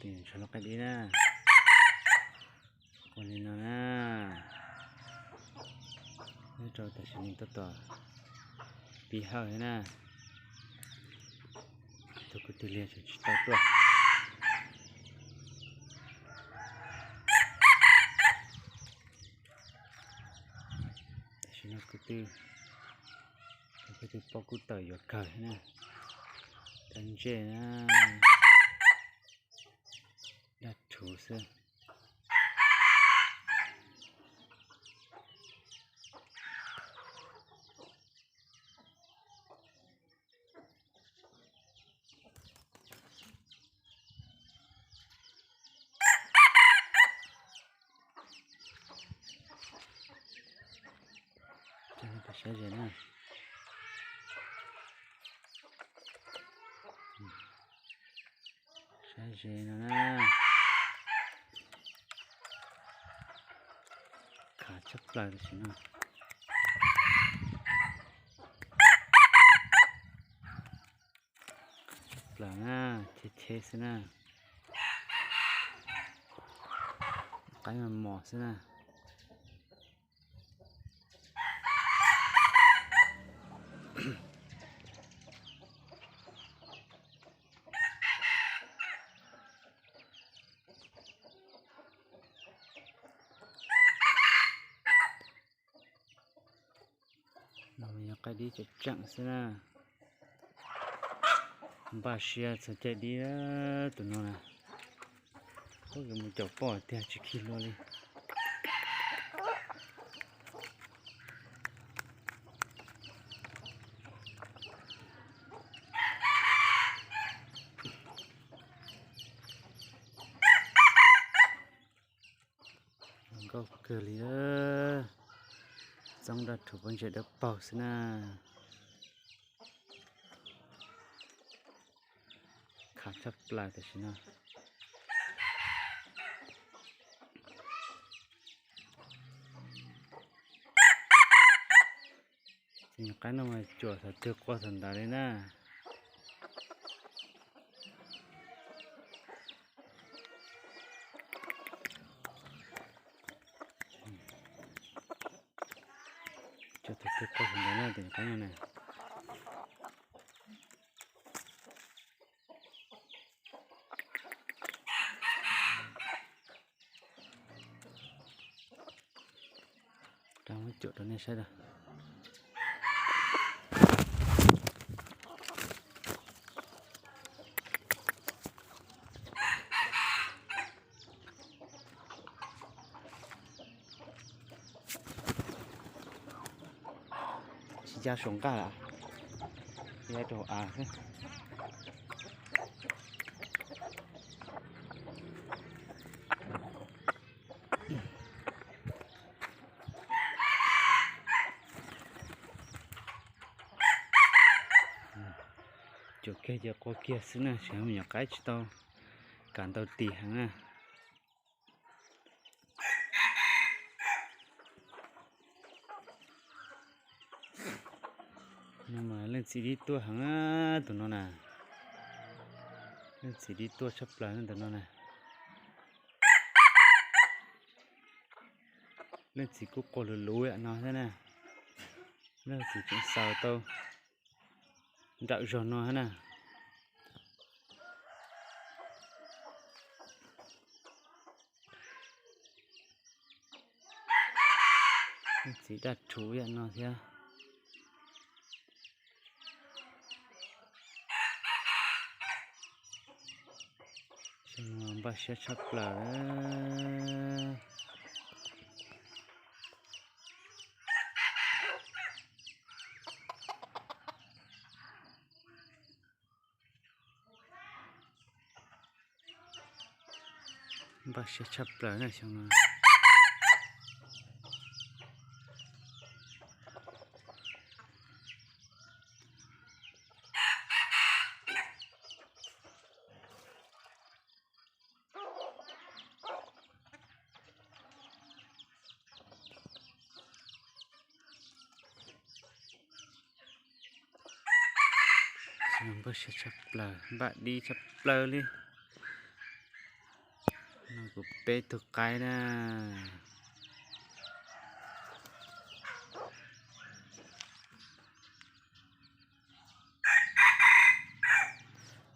Tus nyuam ntshua lub qaib dib na, ua li no na, nyob rau tam sim no tab tom pib hawj thiab na. Tus kwv tij liag tseem tsis tau tuaj. Tam sim no kwv tij, kwv tij poob kub tawm yuav kawg thiab na. Dab ntsej na, dab rhuv xwb. Saib ze na, saib ze no na, khav tshaj plaws tam sim no. Plaws na, cheb cheb xwb na, qaib mos mos xwb na. Yog qaib dib tseem tseem xwb na. Npaj siab txog caij dib tus no na. Ub, yuav mus caum poj tiag tsis khi hlua li. Zoo nkauj kawg li, txoob dab rhuv pob ntseg dawb paug xwb na. Khav tshaj plaws tam sim no. Tus nyuam qaib no mas cuam thaum twg qua thaum ntawd li na. Cuam thaum twg qua thaum ntawd na tus nyuam qaib no na. Rov muab cuam rau nej saib da. Tsis ya saum nqaj lawm, ya rau hauv av xwb. Cuam kiag ces qua kiag xwb na, tseem me nyuam qaib tsis tau kam ntau tis heev na. No mas leej txiv dib tuaj heev na tus no na. Leej txiv dib tuaj tshaj plaws na tus no na. Leej txiv kuj qua luv luv yam no thiab na. Leej txiv tseem xaws tau nrawm zog no thiab na. Leej txiv daj rhuv yam no thiab. Xyoo no npaj siab tshaj plaws. Npaj siab tshaj plaws na xyoo no. Npaj siab tshaj plaws, npaj dib tshaj plaws li. Kuv peb tug qaib na.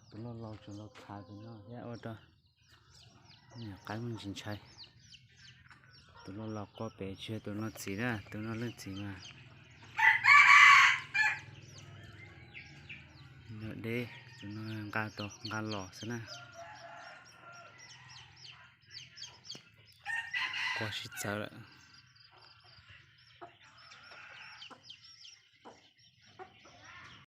Tus loj laus tseem los khav tus no thiab ua rau niam qaib muaj ntsis ntshai. Tus loj laus quaj pem tsis yog tus no txiv na, tus no leej txiv mas yog deb, tus no nqa tau nqa los xwb na. Quaj sib txawv lawm.